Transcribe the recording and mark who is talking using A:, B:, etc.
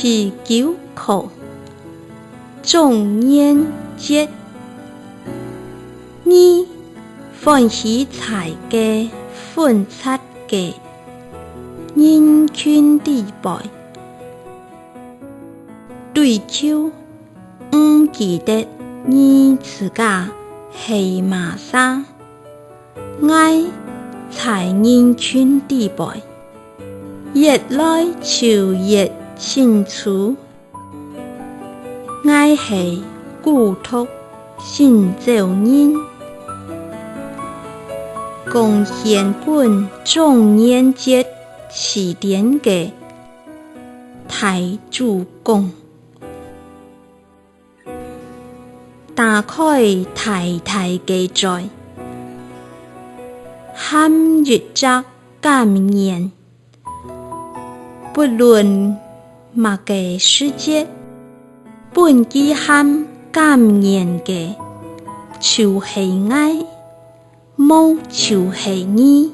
A: 19課狀元節，你歡喜財家奮發家，人群禮拜，對丘毋記得你自家係瑪啥，愛在人群禮拜，越來就越清楚，愛係孤獨行走人，貢獻本狀元節辭典嘅大主講，打開大大嘅嘴，含一隻感言，不論麼个時節，本記含感言嘅，就係愛，無就係義。